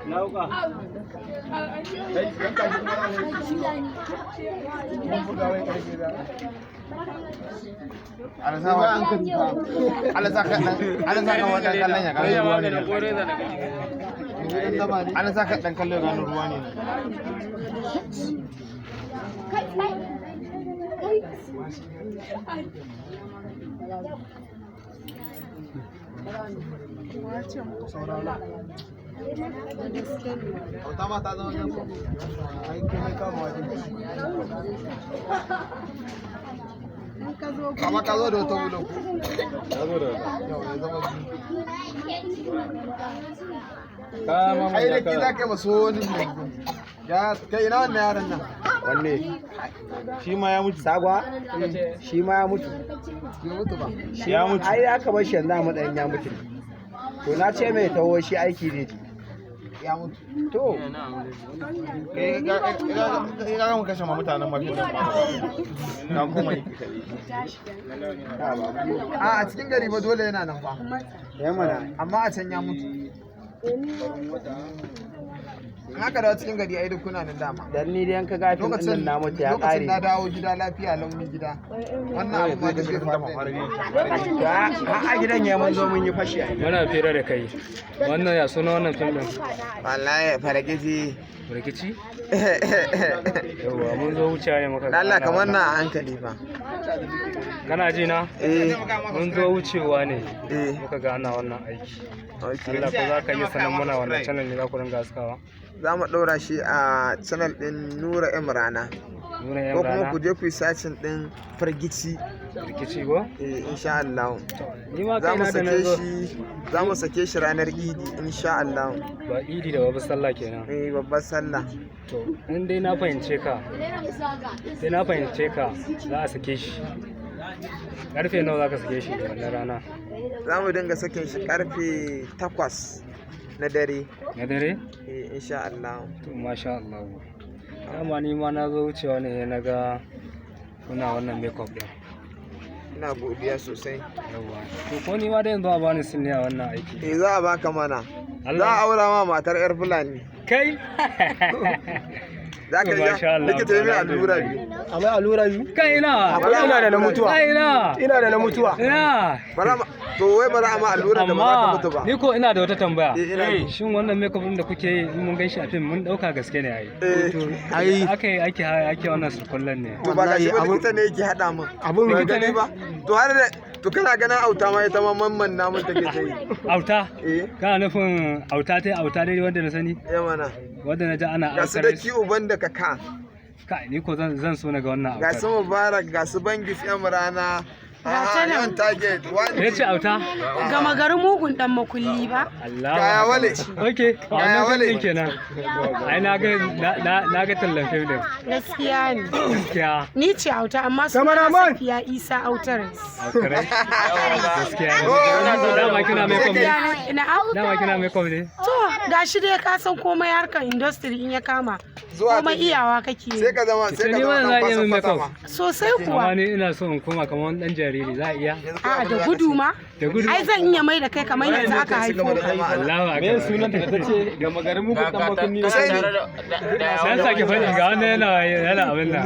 Lauka. Kai, yanka shi kuma za mu yi. Mun buga wai karfe da. Allah sa Allah sa ka wannan kallon ya gano ruwa ne. Allah sa ka dan kallon ya gano ruwa ne. Saurara. Auta ma ta zama dabba. Ai komai kama wajen. Kama ka zo da wata wulo. Ya zo da wata. Yau ya zama biyu. Ka ma Ai da ki za ka yi maso wani yanzu. Ya kai ina wannan yaron nan. Wanne? Shi ma ya mutu. Sagwa? Shi ma ya mutu. Bai mutu ba. Shi Ya mutu. Ai aka bar shi yanzu a matsayin ya mutu ne. To na ce mai taho shi aiki ne ji. Ya mutu. To, Kai ga ga mu kashe ma mutanen mafi nan ma. Ka koma yi. A cikin gari ba dole yana nan ba. ya mana. Amma a can ya mutu. In aka dawo cikin gari ai duk kuna nan dama. Dan ni dai an ka gafin din Lokacin nan na mutu ya lokacin na kare. dawo gida lafiya launi gida. Wannan abu ma da zai faru da ni. To a gidan ya mun zo mun yi fashi ai. Muna fira da kai. Wannan ya suna wannan fim din. Wallahi fargizi. Rikici? Yawwa mun zo wucewa ne muka ga Allah ana kamar wannan. na a hankali fa. Kana ji na? Eh Mun zo wucewa ne. eh Muka ga ana wannan aiki. okay. Allah ko za ka iya sanar mana wannan channel ne za ku ringa haskawa. Za mu ɗora shi a channel ɗin Nura M Rana. Nuna yan Ko kuma rana. ku je ku yi sacin ɗin firgici Rikici ko? eh, insha Allah. Ni ma Za mu kaina da na sake zo. shi za mu sake shi ranar Idi insha Allah. Ba idi da babu sallah kenan. Eh babbar sallah. To in dai na fahimce ka, sai na fahimce ka za a sake shi. Karfe nawa za ka sake shi da wannan rana? Za mu dinga sakin shi karfe 8 na dare Na dare? eh, insha Allah. To masha Allah. Dama ni ma na zo wucewa ne na ga kuna wannan makeup din. Ina godiya sosai. Yawwa. To ko ni ma dai yanzu a bani sun ne a wannan aiki. Eh za a baka mana. Za a Allah. aura ma matar yar Fulani. Kai. Za ka To, masha iya Allah, likita yi mai allura biyu. Amma allura biyu? Kai ina. Akwai Ina da na mutuwa. Kai ina. Ina da na mutuwa. Ina. Bara ma to wai bara a ma allura da ba za ka Amma mutu ba. ni ko ina da wata tambaya. Eh, ina ji. Shin wannan makeup din da kuke yi in mun ganshi a fim mun dauka gaske ne ai. Eh. To ai ake ake ake wannan surkullen ne. To ba gashi ba likita ne yake haɗa min. Abun Ba gani ba. To har da to kana ganin auta ma ita ma mamman namun take ta yi. Auta. Eh Kana nufin auta tai auta dai wanda na sani ya mana. wanda na ji ana Ga su aukar. daki uban da kaka. Kai ni ko zan so na ga wannan Ga su autar. Mubarak ga su Bangis yan rana. A'a yan target one. Me ce auta? Gama garin mugun dan makulli ba. Allah. Kaya wale. Okay, Kaya wannan fim wale. din kenan. Ai na ga na ga tallan fim din. Gaskiya ne. Gaskiya. Ni ce auta amma suna Cameraman. Safiya Isa Autaris. Autarai. Gaskiya ne. Dama kina makeup ne. Na'am. Dama kina makeup ne. To gashi dai ka san komai harkar industry in ya kama. Zuwa Komai take. iyawa kake Sai yi. ka zama sai ka Ni ma zama za a dan iya min fasa makeup. ma. Sosai Amma kuwa. ni ina so in koma kamar wani dan jariri za a iya. Yanzu kawai A'a abin da da za ka gudu ce. ma. Da gudu. Ai zan iya mai da kai kamar yanzu aka Ci gaba haifo. da zama a nan. Allahu akbar. Me sunan da ta ce gama garin muku dan makunni? Sai ni. Dan sake faɗi ga wannan yana abin nan.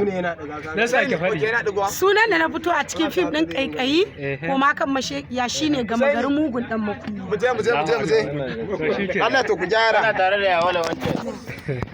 Dan sake faɗi. Yana ɗigowa. Sunan da na fito a cikin fim ɗin kaikayi Ehe. ko ma kan mashekiya shine gama garin mugun dan makulli. Mu je mu je mu je mu je. To shike. Allah to ku gyara. Tare da yawala wancan.